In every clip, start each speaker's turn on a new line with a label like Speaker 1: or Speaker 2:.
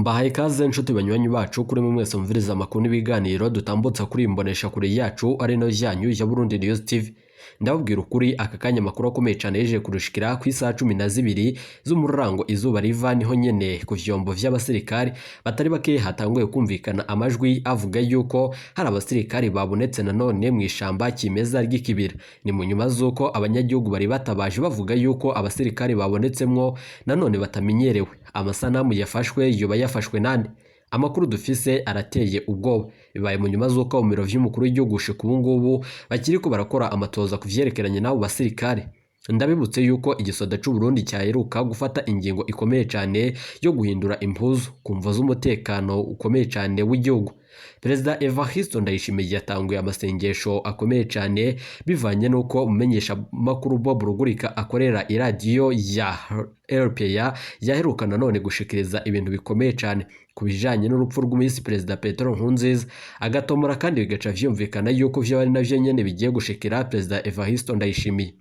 Speaker 1: Mbahaye ikaze nshuti banywanyi bacu kuri mwe mwese mumviriza amakuru n'ibiganiro dutambutsa kuri iyi mboneshakure yacu ari nayo yanyu ya Burundi News TV. Ndababwira ukuri, aka kanya amakuru akomeye cyane yeje kurushikira ku isaha 12 z'umurango izuba riva, niho nyene ku vyombo vy'abasirikari batari bake hatanguye kumvikana amajwi avuga yuko hari abasirikari babonetse nanone mu ishamba kimeza ry'ikibira. Ni mu nyuma z'uko abanyagihugu bari batabaje bavuga yuko abasirikari babonetsemwo nanone batamenyerewe. Amasanamu yafashwe yoba yafashwe nande? Amakuru dufise arateye ubwoba. Bibaye mu nyuma z'uko mu biro vy'umukuru w'igihugu gushika ubu ngubu bakiriko barakora amatoza ku vyerekeranye n'abo basirikare. Ndabibutse yuko igisoda c'u Burundi cyaheruka gufata ingingo ikomeye cane yo guhindura impuzu ku mvo z'umutekano ukomeye cane w'igihugu. Perezida Evariste Ndayishimiye yatanguye amasengesho akomeye cane bivanye n'uko umumenyeshamakuru Bob Rugurika akorera iradiyo ya RPA yaheruka nanone gushikiriza ibintu bikomeye cane ku bijanye n'urupfu rw'umisi Perezida Petero Nkurunziza, agatomora kandi bigaca vyumvikana yuko vyo ari navyo nyene bigiye gushikira Perezida Evariste Ndayishimiye.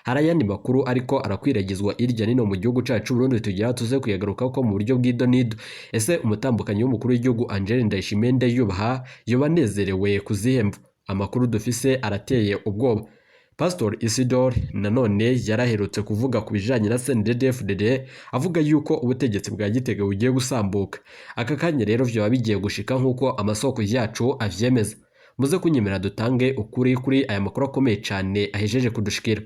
Speaker 1: Hari ayandi makuru ariko arakwiragizwa irya nino mu gihugu cacu Burundi, tugira tuze kuyagaruka ko mu buryo bw'idonido. Ese umutambukanyi w'umukuru w'igihugu Angel Ndayishimiye Ndayubaha yoba anezerewe kuzihemva? Amakuru dufise arateye ubwoba. Pastor Isidore nanone yaraherutse kuvuga ku bijanye na CNDD-FDD, avuga yuko ubutegetsi bwa Gitega bugiye gusambuka. Aka kanya rero vyoba bigiye gushika nk'uko amasoko yacu avyemeza. Muze kunyemera dutange ukuri kuri aya makuru akomeye cane ahejeje kudushikira.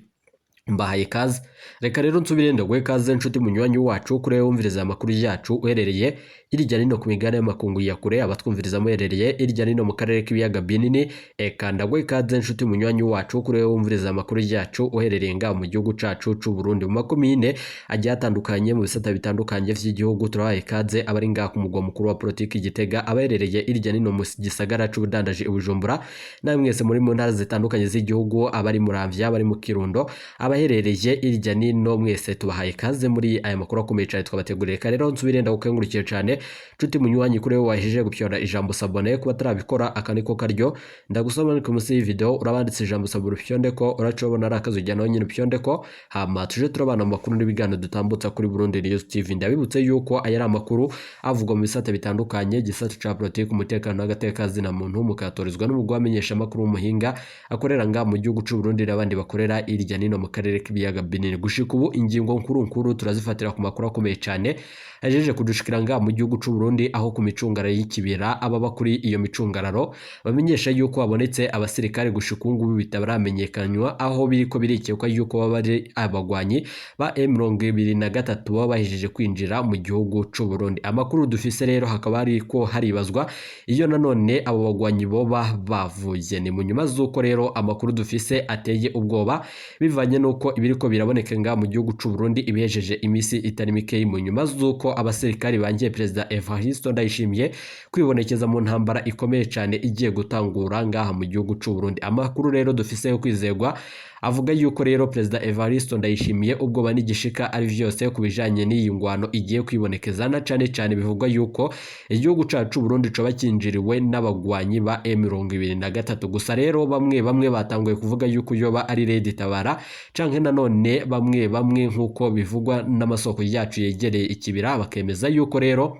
Speaker 1: Mbahaye ikaze, reka rero nsubire ndaguhe ikaze nshuti munywanyi wacu kuri wowe wumviriza amakuru yacu uherereye hirya nino ku migabane y'amakungu ya kure, abatwumviriza muherereye hirya nino mu karere k'ibiyaga binini. Eka ndaguhe ikaze nshuti munywanyi wacu kuri wowe wumviriza amakuru yacu uherereye ngaho mu gihugu cacu c'u Burundi, mu makomine agiye atandukanye, mu bisata bitandukanye vy'igihugu. Turabahaye ikaze abari ngaha ku mugwa mukuru wa politiki Gitega, abaherereye hirya nino mu gisagara c'ubudandaji i Bujumbura, namwe mwese muri mu ntara zitandukanye z'igihugu, abari Muramvya, abari mu Kirundo, abaherereye irya nino, mwese tubahaye ikaze muri aya makuru akomeye cyane twabateguriye. Reka rero nsubire ndagukengurukiye cyane nshuti munywanyi kuri wowe wahejeje gupyora ijambo s'abonner. Kuba atarabikora, aka niko karyo. Ndagusaba ni munsi y'iyi video urabanditse ijambo s'abonner, upyonde ko uraca ubona ari akazu ujya nawe nyine upyonde ko, hama tuje turabana mu makuru n'ibiganiro dutambutsa kuri Burundi News TV. Ndabibutse yuko aya ari amakuru avugwa mu bisata bitandukanye, igisata ca politiki, umutekano n'agateka zina muntu, mukatorizwa n'umugwi w'amenyeshamakuru w'umuhinga akorera ngaha mu gihugu c'u Burundi n'abandi bakorera irya nino mu karere k'ibiyaga binini. Gushika ubu ingingo nkuru nkuru turazifatira ku makuru akomeye cyane ajeje kudushikira ngaha mu gihugu c'u Burundi, aho ku micungararo y'ikibira ababa kuri iyo micungararo bamenyesha yuko habonetse abasirikare gushika ubu ngubu bitaramenyekanywa aho biriko birikekwa yuko baba ari abagwanyi ba M23 baba bahejeje kwinjira mu gihugu c'u Burundi. Amakuru dufise rero hakaba hariko haribazwa iyo nanone abo bagwanyi boba bavuye. Ni mu nyuma z'uko rero amakuru dufise ateye ubwoba bivanye n'uko ibiriko biraboneka ngaha mu gihugu c'u Burundi ibihejeje imisi itari mikeyi, mu nyuma z'uko abasirikari bangiye Perezida Evariste Ndayishimiye kwibonekeza mu ntambara ikomeye cyane igiye gutangura ngaha mu gihugu c'u Burundi. Amakuru rero dufise yo kwizegwa avuga yuko rero Perezida Evariste Ndayishimiye ubwoba n'igishika ari vyose ku bijanye n'iyi ngwano igiye kwibonekeza, na cane cane bivugwa yuko igihugu cacu Burundi coba kinjiriwe n'abagwanyi ba M23. Gusa rero bamwe bamwe batanguye kuvuga yuko yoba ari Red Tabara, canke nanone bamwe bamwe nk'uko bivugwa n'amasoko yacu yegereye ikibira bakemeza yuko rero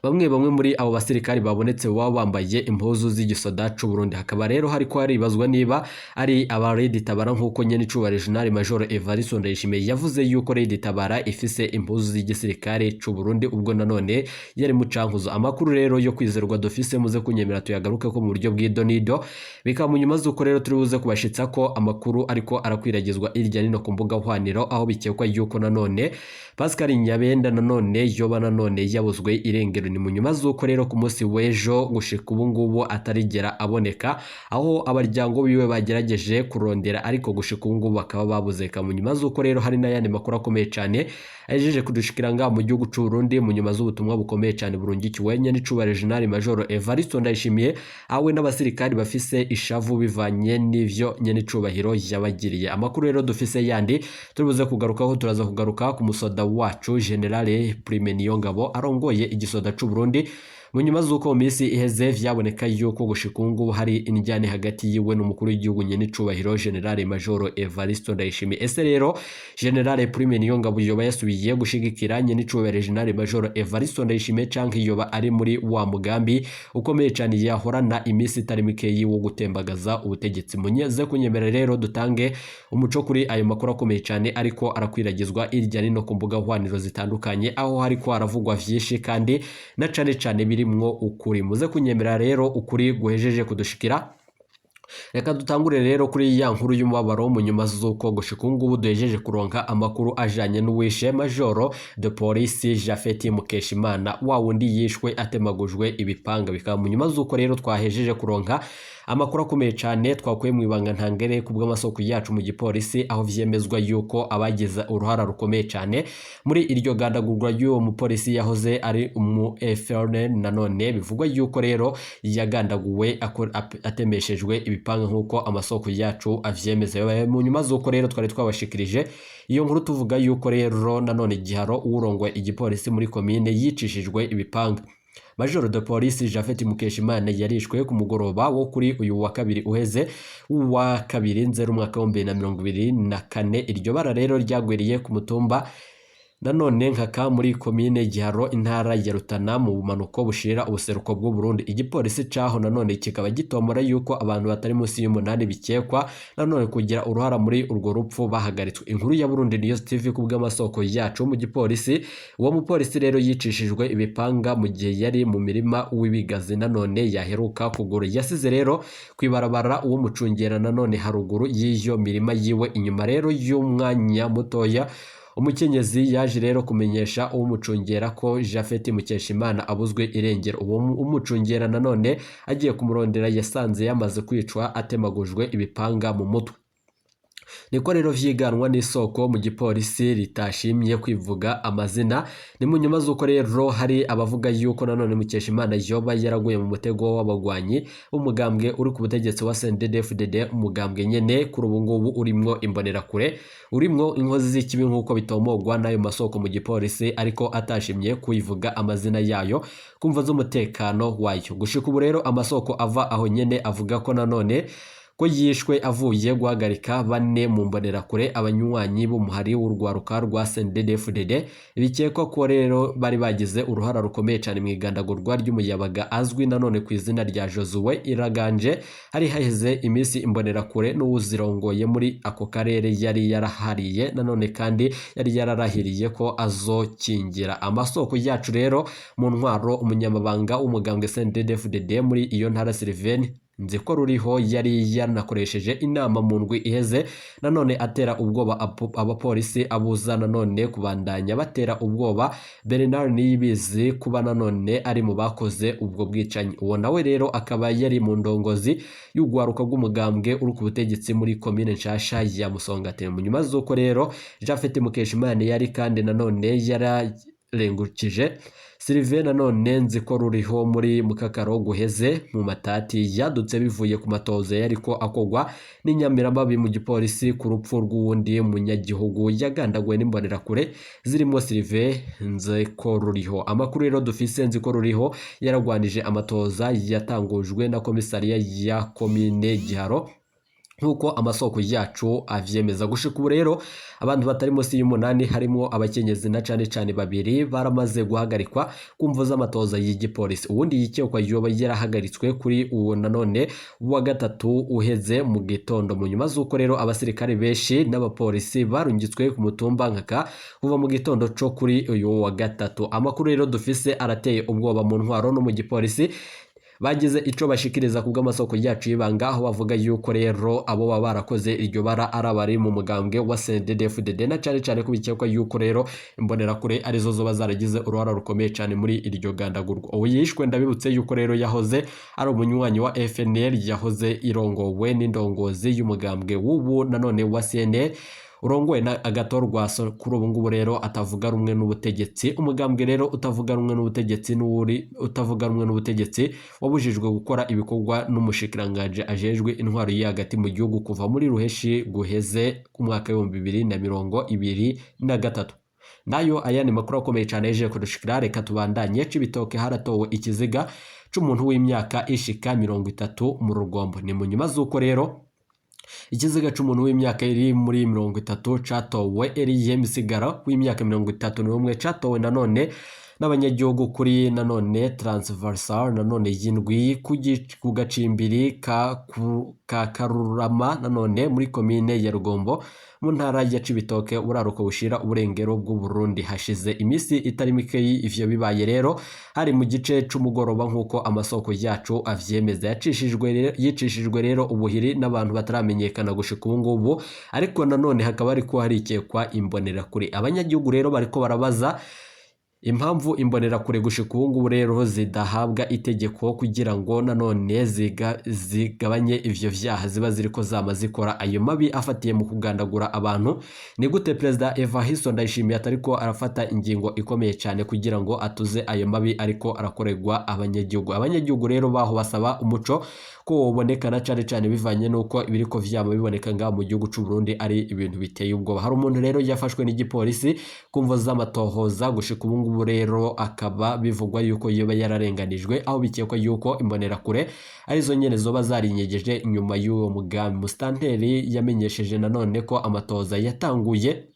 Speaker 1: bamwe bamwe muri abo basirikari babonetse baba bambaye impuzu z'igisoda c'u Burundi. Hakaba rero hariko haribazwa niba ari aba Red Tabara, nk'uko nyene icubahiro General Major Evariste Ndayishimiye yavuze yuko Red Tabara ifise impuzu z'igisirikare c'u Burundi ubwo nanone yari mu Cankuzo. Amakuru rero yo kwizerwa dufise, muze kunyemera tuyagaruke ko mu buryo bw'idonido. Bikaba mu nyuma z'uko rero turi buze kubashitsa ko amakuru ariko arakwiragizwa irya nino ku mbuga hwaniro, aho bikekwa yuko nanone Pascal Nyabenda nanone yoba nanone yabuzwe irengero. Ni mu nyuma z'uko rero ku munsi w'ejo gushika ubu ngubu atarigera aboneka, aho abaryango biwe bagerageje kurondera ariko gushika ubu ngubu bakaba babuzeka. Mu nyuma z'uko rero hari n'ayandi makuru akomeye cyane ajeje kudushikira ngaha mu gihugu c'u Burundi, mu nyuma z'ubutumwa bukomeye cyane burungikiwe nyenicubahiro General Major Evariste Ndayishimiye, awe n'abasirikari bafise ishavu bivanye n'ivyo nyenicubahiro yabagiriye. Amakuru rero dufise yandi turibuze kugarukaho, turaza kugaruka ku musoda wacu General Prime Niyongabo arongoye igisoda c'u Burundi. Mu nyuma z'uko mu minsi iheze vyaboneka yuko gushika ubu ngubu hari indyane hagati yiwe n'umukuru w'igihugu nyenicubahiro General Major Evaristo Ndayishimiye. Ese rero General Prime Niyongabo yoba yasubiye gushigikira nyenicubahiro General Major Evaristo Ndayishimiye, canke yoba ari muri wa mugambi ukomeye cane yahorana iminsi itari mikeyi wo gutembagaza ubutegetsi? Munyeze kunyemera rero dutange umuco kuri ayo makuru akomeye cane ariko arakwiragizwa irya nino ku mbuga hwaniro zitandukanye, aho hariko haravugwa vyinshi kandi na cane cane birimwo ukuri. Muze kunyemera rero ukuri guhejeje kudushikira. Reka dutangure rero kuri ya nkuru y'umubabaro, mu nyuma z'uko gushika ubu ngubu duhejeje kuronka amakuru ajanye n'uwishe Majoro de Police Japhet Mukeshimana, wa wundi yishwe atemagujwe ibipanga. Bikaba mu nyuma z'uko rero twahejeje kuronka amakuru akomeye cane twakuye mu ibanga ntangere ku bw'amasoko yacu mu gipolisi, aho vyemezwa yuko abagize uruhara rukomeye cane muri iryo gandagurwa ry'uwo mupolisi yahoze ari umu FRN, nanone bivugwa yuko rero yagandaguwe atemeshejwe ibipanga nk'uko amasoko yacu avyemeza. Mu nyuma z'uko rero twari twabashikirije iyo nkuru tuvuga yuko rero nanone Giharo uwurongoye igipolisi muri komine yicishijwe ibipanga. Major de Police Japhet Mukeshimana yarishwe ku mugoroba wo kuri uyu wa kabiri uheze, wa 2 Nzero umwaka wa 2024. Iryo bara rero ryagwiriye ku mutumba nanone Nkaka muri komine Giharo, intara ya Rutana, mu bumanuko bushira ubuseruko bw'u Burundi. Igipolisi caho nanone kikaba gitomora yuko abantu batari munsi y'umunani bikekwa nanone kugira uruhara muri urwo rupfu bahagaritswe. Inkuru ya Burundi News TV ku bw'amasoko yacu mu gipolisi, uwo mupolisi rero yicishijwe ibipanga mu gihe yari mu mirima w'ibigazi nanone yaheruka kugura. Yasize rero kwibarabara uwo mucungera nanone haruguru y'iyo mirima yiwe. Inyuma rero y'umwanya mutoya, umukenyezi yaje rero kumenyesha uwumucungera ko Japhet Mukeshimana abuzwe irengero. Uwo umucungera nanone agiye kumurondera yasanze yamaze kwicwa atemagujwe ibipanga mu mutwe. Niko rero vyiganwa n'isoko mu gipolisi ritashimye kwivuga amazina. Ni mu nyuma z'uko rero hari abavuga yuko nanone Mukeshimana yoba yaraguye mu mutego w'abagwanyi b'umugambwe uri ku butegetsi wa CNDD-FDD, umugambwe nyene kuri ubu ngubu urimwo imbonerakure, urimwo inkozi z'ikibi nk'uko bitomogwa n'ayo masoko mu gipolisi, ariko atashimye kuyivuga amazina yayo kumva z'umutekano wayo. Gushika ubu rero amasoko ava aho nyene avuga ko nanone ko yishwe avuye guhagarika bane mu mbonerakure, abanywanyi b'umuhari w'urwaruka rwa CNDD-FDD, bikekwa ko rero bari bagize uruhara rukomeye cyane mu igandagurwa ry'umuyabaga azwi nanone ku izina rya Josue Iraganje. Hari haheze iminsi imbonerakure n'uwuzirongoye muri ako karere yari yarahariye nanone kandi yari yararahiriye ko azokingira. Amasoko yacu rero mu ntwaro, umunyamabanga w'umugambwe CNDD-FDD muri iyo ntara Sylvain Nziko ruriho, yari yanakoresheje inama mu ndwi iheze nanone atera ubwoba abapolisi, abuza nanone kubandanya batera ubwoba Bernard Niyibizi kuba nanone ari mu bakoze ubwo bwicanyi. Uwo nawe rero akaba yari mu ndongozi y'urwaruka rw'umugambwe uri ku butegetsi muri komine nshasha ya Musongati. Mu nyuma z'uko rero Japhet Mukeshimana yari kandi nanone yararengukije Sylvain nanone Nziko ruriho muri mukakaro guheze mu matati yadutse bivuye ku matozo yariko akogwa n'inyamiramabi mu gipolisi ku rupfu rw'uwundi munyagihugu yagandaguwe n'imbonerakure zirimo Sylvain Nziko ruriho. Amakuru rero dufise, Nziko ruriho yaragwanije amatoza yatangujwe na komisariya ya komine Giharo nk'uko amasoko yacu avyemeza. Gushika ubu rero abantu batari munsi y'umunani, harimo abakenyezi na cane cane babiri, baramaze guhagarikwa ku mvo z'amatoza y'igipolisi. Uwundi yikekwa yoba yarahagaritswe kuri uwo nanone wa gatatu uheze mu gitondo. Mu nyuma z'uko rero abasirikare benshi n'abapolisi barungitswe ku mutumba Nkaka kuva mu gitondo co kuri uyu wa gatatu. Amakuru rero dufise arateye ubwoba. Mu ntwaro no mu gipolisi bagize ico bashikiriza ku bw'amasoko yacu y'ibanga, aho bavuga yuko rero abo baba barakoze iryo bara ari abari mu mugambwe wa CNDD-FDD, na cane cane ko bikekwa yuko rero imbonerakure arizo zoba zaragize uruhara rukomeye cane muri iryo gandagurwa. Uwo yishwe, ndabibutse yuko rero yahoze ari umunywanyi wa FNL yahoze irongowe n'indongozi y'umugambwe w'ubu nanone wa CNL urongowe na Agathon Rwasa, kuri ubu ngubu rero atavuga rumwe n'ubutegetsi. Umugambwe rero utavuga rumwe n'ubutegetsi n'uwuri utavuga rumwe n'ubutegetsi wabujijwe gukora ibikorwa n'umushikiranganje ajejwe intwaro yi hagati mu gihugu kuva muri ruheshi guheze ku mwaka w'ibihumbi bibiri na mirongo ibiri na gatatu. Nayo ayandi makuru akomeye cyane yeje kudushikira, reka tubandanye. Cibitoke haratowe ikiziga c'umuntu w'imyaka ishika 30 mu Rugombo. Ni mu nyuma z'uko rero ikiziga c'umuntu w'imyaka iri muri 30 catowe Eriye Misigaro w'imyaka 31, catowe nanone n'abanyagihugu kuri nanone transversal nanone y'indwi ku gacimbiri ka Karurama nanone muri komine ya Rugombo mu ntara ya Cibitoke, buraruko bushira uburengero bw'u Burundi. Hashize iminsi itari mikeyi ivyo bibaye rero, hari mu gice c'umugoroba nk'uko amasoko yacu avyemeza. Yicishijwe rero ubuhiri n'abantu bataramenyekana gushika ubu ngubu, ariko nanone hakaba hariko harikekwa imbonerakure. Abanyagihugu rero bariko barabaza impamvu imbonerakure gushika ubu ngubu rero zidahabwa itegeko kugira ngo nanone zigabanye ivyo vyaha ziba ziriko zama zikora, ayo mabi afatiye mu kugandagura abantu. Ni gute Perezida Evariste Ndayishimiye atariko arafata ingingo ikomeye cyane kugira ngo atuze ayo mabi ariko arakorerwa abanyagihugu? Abanyagihugu rero baho basaba umuco ko woboneka, na cane cane bivanye n'uko ibiriko vyama biboneka ngaha mu gihugu c'u Burundi ari ibintu biteye ubwoba. Hari umuntu rero yafashwe n'igipolisi ku mvo z'amatohoza. Gushika ubu ngubu rero akaba bivugwa yuko yoba yararenganijwe, aho bikekwa yuko imbonerakure arizo nyene zoba zarinyegeje inyuma y'uwo mugambi. Musitanteri yamenyesheje nanone ko amatohoza yatanguye.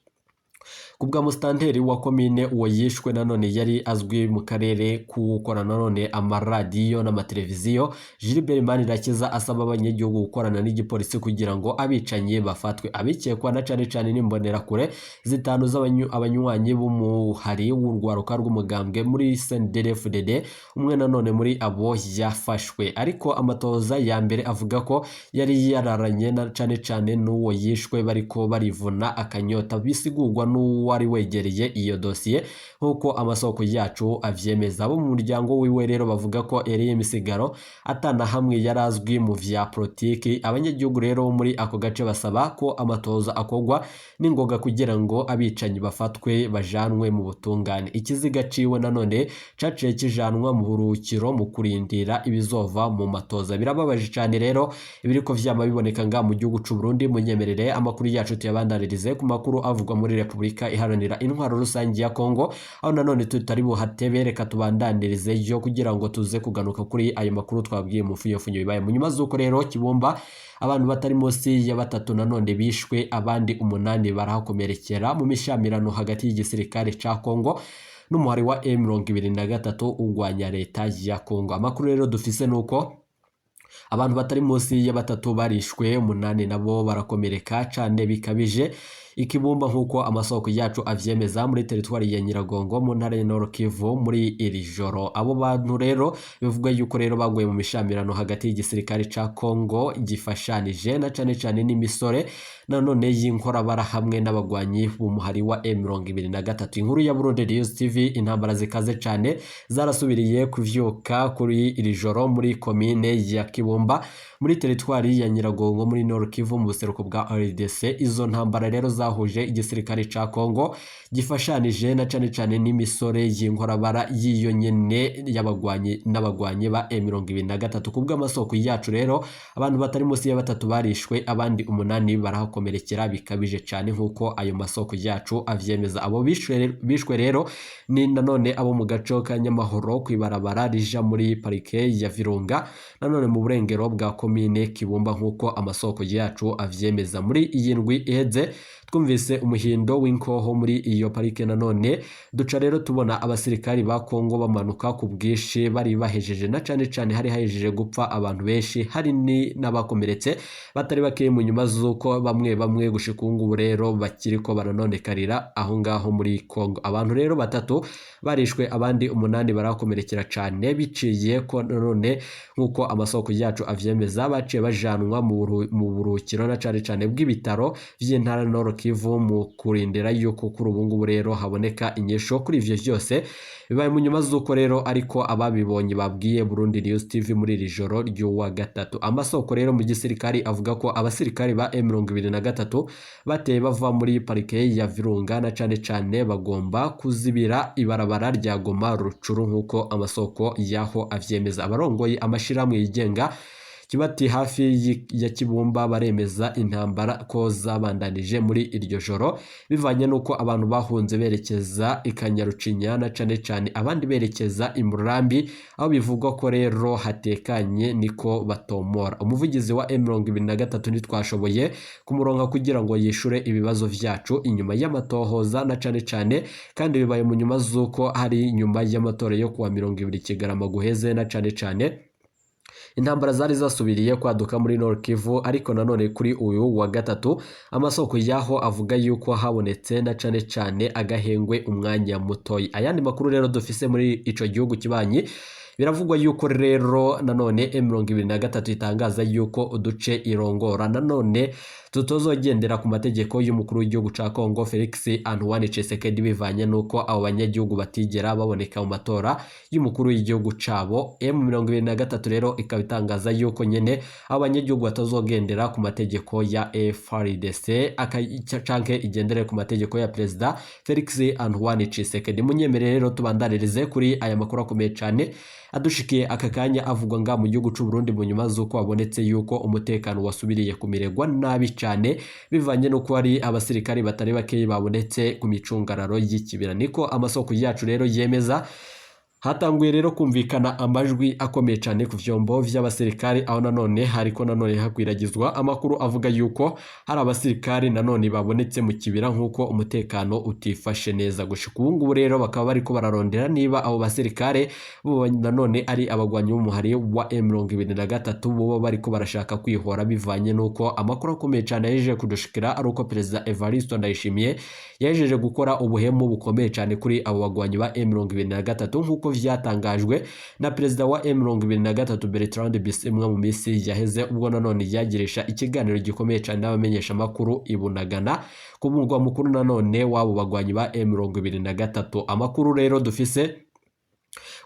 Speaker 1: Kubwa musitanteri wa komine, uwo yishwe nanone yari azwi mu karere kuwukora nanone amaradiyo n'amateleviziyo. Gilbert Manirakiza asaba abanyagihugu gukorana n'igipolisi kugira ngo abicanyi bafatwe. Abikekwa na cane cane n'imbonerakure zitanu z'abanywanyi b'umuhari w'urwaruka rw'umugambwe muri CNDD-FDD. Umwe nanone muri abo yafashwe, ariko amatoza ya mbere avuga ko yari yararanye na cane cane n'uwo yishwe bariko barivuna akanyota, bisigurwa n'uwari wegereye iyo dosiye nk'uko amasoko yacu avyemeza. Abo mu muryango wiwe rero bavuga ko Elie Misigaro atana hamwe yari azwi mu vya politiki. Abanyagihugu rero bo muri ako gace basaba ko amatoza akorwa n'ingoga kugira ngo abicanyi bafatwe bajanwe mu butungane. Ikiziga ciwe nanone caciye kijanwa mu buruhukiro mu kurindira ibizova mu matoza. Birababaje cane rero ibiriko vyama biboneka nga mu gihugu c'u Burundi. Munyemerere amakuru yacu tuyabandanirize ku makuru avugwa muri Repubulika Iharanira Intwaro Rusange ya Kongo, aho nanone tutari buhatebe. Reka tubandanirize yo kugira ngo tuze kugaruka kuri ayo makuru twabwiye mu fuyofunyo bibaye mu nyuma z'uko rero Kibumba abantu batari munsi ya batatu nanone bishwe, abandi 8 barahakomerekera mu mishamirano hagati y'igisirikare ca Kongo n'umuhari wa M23 urwanya leta ya Kongo. Amakuru rero dufise nuko abantu batari munsi ya batatu barishwe, 8 nabo barakomereka cane bikabije Ikibumba, nk'uko amasoko yacu avyemeza, muri teritwari ya Nyiragongo mu ntara ya Nord Kivu muri iri joro. Abo bantu rero bivugwa yuko rero baguye mu mishamirano hagati y'igisirikare ca Kongo gifashanije na cane cane n'imisore nanone y'inkorabara hamwe n'abagwanyi b'umuhari wa M23. Inkuru ya Burundi News TV: intambara zikaze cane zarasubiriye kuvyuka kuri iri joro muri komine ya Kibumba muri teritwari ya Nyiragongo muri Nord Kivu mu buseruko bwa RDC. Izo ntambara rero zahuje igisirikare ca Kongo gifashanije na cane cane n'imisore y'inkorabara y'iyo nyene y'abagwanyi n'abagwanyi ba M23. Kubw'amasoko yacu rero abantu batari munsi ya batatu barishwe, abandi 8 barahakomerekera bikabije cane nk'uko ayo masoko yacu avyemeza. Abo bishwe rero ni nanone abo mu gace ka Nyamahoro kwibarabara rija muri parike ya Virunga nanone mu burengero bwa komine Kibumba nk'uko amasoko yacu avyemeza. Muri iyi ndwi iheze twumvise umuhindo w'inkoho muri iyo parike nanone, duca rero tubona abasirikari ba Kongo bamanuka ku bwinshi bari bahejeje na cane cane hari hahejeje gupfa abantu benshi, hari n'abakomeretse batari bakeye, mu nyuma z'uko bamwe bamwe gushika ubu ngubu rero bakiriko baranonekarira aho ngaho muri Kongo. Abantu rero batatu barishwe, abandi 8 barakomerekera cane biciye ko nanone nk'uko amasoko yacu avyemeza baciye bajanwa mu buruhukiro na cane cane bw'ibitaro vy'intara Nord Kivu mu kurindira yuko kuri ubu ngubu rero haboneka inyisho kuri ivyo vyose bibaye mu nyuma z'uko rero ariko ababibonye babwiye Burundi News TV muri iri joro ry'uwa gatatu. Amasoko rero mu gisirikari avuga ko abasirikari ba M23 bateye bava muri parike ya Virunga na cane cane bagomba kuzibira ibarabara rya Goma Rucuru nk'uko amasoko yaho avyemeza. Abarongoye amashirahamwe yigenga Kibati hafi ya Kibumba baremeza intambara ko zabandanije muri iryo joro, bivanye n'uko abantu bahunze berekeza i Kanyarucinya na cane cane abandi berekeza i Murambi, aho bivugwa ko rero hatekanye, niko batomora. Umuvugizi wa M23 ntitwashoboye kumuronka kugira ngo yishure ibibazo vyacu inyuma y'amatohoza na cane cane, kandi bibaye mu nyuma z'uko hari nyuma y'amatora yo kuwa 20 Kigarama guheze, na cane cane intambara zari zasubiriye kwaduka muri Nord Kivu. Ariko nanone kuri uyu wa gatatu amasoko yaho avuga yuko habonetse na cane cane agahengwe umwanya mutoyi. Ayandi makuru rero dufise muri ico gihugu kibanyi, biravugwa yuko rero nanone M23 itangaza yuko uduce irongora nanone tutozogendera ku mategeko y'umukuru w'igihugu ca Congo Felix Antoine Tshisekedi, bivanye nuko abo banyagihugu batigera baboneka mu matora y'umukuru w'igihugu cabo. M23 rero ikaba itangaza yuko nyene abo banyagihugu batazogendera ku mategeko ya FARDC canke igendere ku mategeko ya Perezida Felix Antoine Tshisekedi. Munyemerere rero tubandanirize kuri aya makuru akomeye cane adushikiye aka kanya avugwa nga mu gihugu c'u Burundi, mu nyuma z'uko habonetse yuko umutekano wasubiriye kumererwa nabi cane, bivanye n'uko hari abasirikari batari bakeyi babonetse ku micungararo y'ikibira, niko amasoko yacu rero yemeza. Hatanguye rero kumvikana amajwi akomeye cyane ku vyombo vy'abasirikari, aho nanone hariko nanone hakwiragizwa amakuru avuga yuko hari abasirikari nanone babonetse mu kibira, nk'uko umutekano utifashe neza gushika ubu ngubu. Rero bakaba bariko bararondera niba abo basirikare bo nanone ari abagwanyi b'umuhari wa M23 boba bariko barashaka kwihora, bivanye n'uko amakuru akomeye cyane yaje kudushikira ari uko Perezida Evariste Ndayishimiye yajeje gukora ubuhemu bukomeye cyane kuri abo bagwanyi ba M23, nk'uko vyatangajwe na perezida wa M23 Bertrand Bisimwa mu minsi yaheze, ubwo nanone yagirisha ikiganiro gikomeye cyane n'abamenyesha makuru i Bunagana ku murwa mukuru nanone w'abo bagwanyi ba M23. Amakuru rero dufise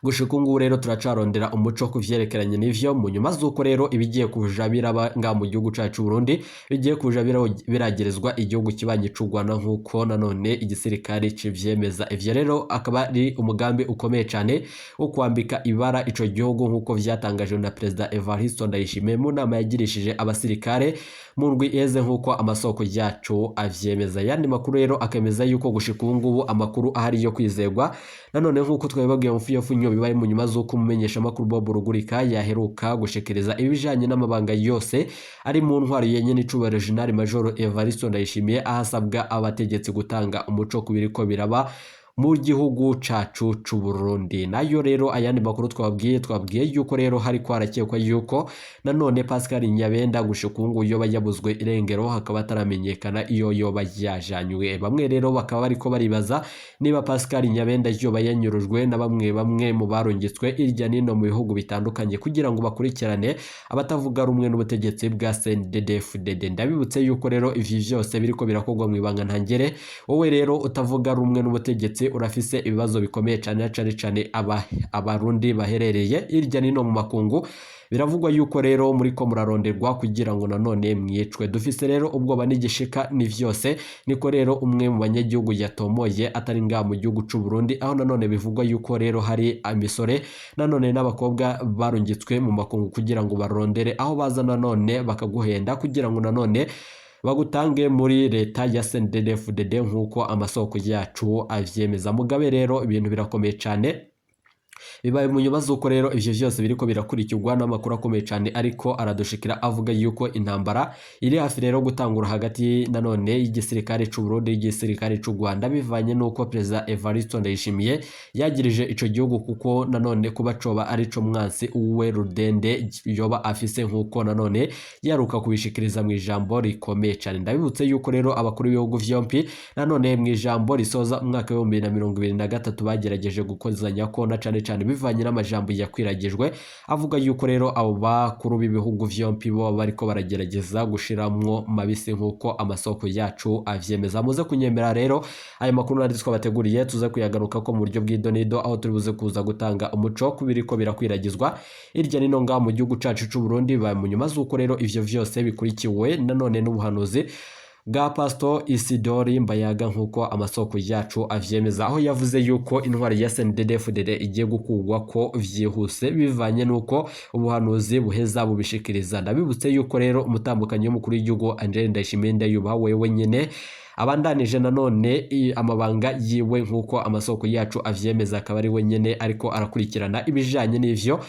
Speaker 1: gushika ubu rero turacarondera umuco ku vyerekeranye n'ivyo, mu nyuma z'uko rero ibigiye kuja biraba nga mu gihugu cacu Burundi bigiye kuja biragerezwa igihugu kibanyi c'u Rwanda, nk'uko nanone igisirikare civyemeza. Ivyo rero akaba ari umugambi ukomeye cane wo kwambika ibara ico gihugu, nk'uko vyatangajwe na Perezida Evariste Ndayishimiye mu nama yagirishije abasirikare mu ndwi iheze, nk'uko amasoko yacu avyemeza. Yandi makuru rero akemeza yuko gushika ubu ngubu amakuru ahari yo kwizegwa nanone, nk'uko twabibabwiye mu fiyofunyo, bibaye mu nyuma z'uko umumenyeshamakuru Bob Rugurika yaheruka gushikiriza ibijanye n'amabanga yose ari mu ntwaro yenyene icubahiro General Major Evariste Ndayishimiye, aho asabwa abategetsi gutanga umuco ku biriko biraba mu gihugu cacu c'u Burundi. Nayo rero ayandi makuru twabwiye yuko rero hari kwarakekwa yuko nanone Pascal Nyabenda gushika ubu ngubu yoba yabuzwe irengero, hakaba ataramenyekana iyo yoba yajanywe. Bamwe rero bakaba bariko baribaza niba Pascal Nyabenda yoba yanyurujwe na bamwe mu barungitswe irya nino mu bihugu bitandukanye kugira ngo bakurikirane abatavuga rumwe n'ubutegetsi bwa CNDD-FDD. Ndabibutse yuko rero ivyo vyose biriko birakorwa mu ibanga ntangere. Wowe rero utavuga rumwe n'ubutegetsi urafise ibibazo bikomeye cyane, cyane cyane abarundi baherereye irya nino mu makungu. Biravugwa yuko rero muriko muraronderwa kugira ngo nanone mwicwe. Dufise rero ubwoba n'igishika ni vyose, niko rero umwe mu banyagihugu yatomoye atari ngaha mu gihugu c'u Burundi, aho nanone bivugwa yuko rero hari imisore nanone n'abakobwa barungitswe mu makungu kugira ngo barondere aho baza nanone bakaguhenda kugira ngo nanone bagutange muri leta ya CNDD-FDD, nk'uko amasoko yacu avyemeza. Mugabe rero ibintu birakomeye cyane, bibaye mu nyuma z'uko rero ivyo vyose biriko birakurikirwa n'amakuru akomeye cyane ariko aradushikira avuga yuko intambara iri hafi rero gutangura hagati nanone y'igisirikare c'u Burundi n'igisirikare c'u Rwanda, bivanye n'uko Perezida Evariste Ndayishimiye yagirije ico gihugu kuko nanone kuba coba arico mwansi uwe rudende yoba afise, nk'uko nanone yaruka kubishikiriza mu ijambo rikomeye cyane. Ndabibutse yuko rero abakuru b'ibihugu vyompi nanone mu ijambo risoza umwaka w'ibihumbi na 2023 bagerageje gukozanya ko na cane cane bivanye n'amajambo yakwiragijwe avuga yuko rero abo bakuru b'ibihugu vyompi bo bariko baragerageza gushiramwo mabisi, nk'uko amasoko yacu avyemeza. Muze kunyemera rero aya makuru nari twabateguriye tuze kuyagaruka ko mu buryo bw'idonido, aho turi buze kuza gutanga umuco ku biriko birakwiragizwa irya nino ngaha mu gihugu cacu c'u Burundi. Bibaye mu nyuma z'uko rero ivyo vyose bikurikiwe nanone n'ubuhanuzi Bwa Pastor Isidori Mbayaga, nk'uko amasoko yacu avyemeza, aho yavuze yuko intwari ya CNDD-FDD igiye gukugwa ko vyihuse bivanye n'uko ubuhanuzi buheza bubishikiriza. Ndabibutse yuko rero umutambukanyi w'umukuru w'igihugu Angel Ndayishimiye Ndayubaha wewe nyene abandanije nanone amabanga yiwe, nk'uko amasoko yacu avyemeza, akaba ari we nyene ariko arakurikirana ibijanye n'ivyo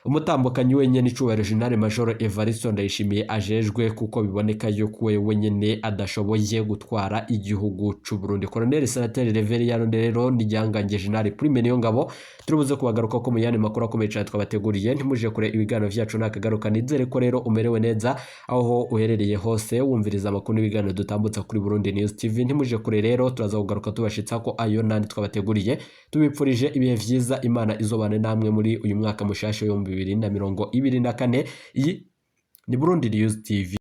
Speaker 1: umutambukanyi wenyene icubahiro General Major Evariste Ndayishimiye ajejwe, kuko biboneka yuko we wenyene adashoboye gutwara igihugu c'u Burundi. Colonel Senateri Reverien rero n'igihangange General Prime Niyongabo turibuze kubagaruka ko mu yandi makuru akomeye cyane twabateguriye. Ntimuje kure, ibiganiro vyacu nakagaruka. Nizere ko rero umerewe neza aho uherereye hose wumviriza amakuru n'ibiganiro dutambutsa kuri Burundi News TV. Ntimuje kure rero, turaza kugaruka tubashitsa ko ayo nandi twabateguriye. Tubipfurije ibihe vyiza, Imana izobane namwe muri uyu mwaka mushasha w'ibihumbi 2024. Iyi ni Burundi News TV.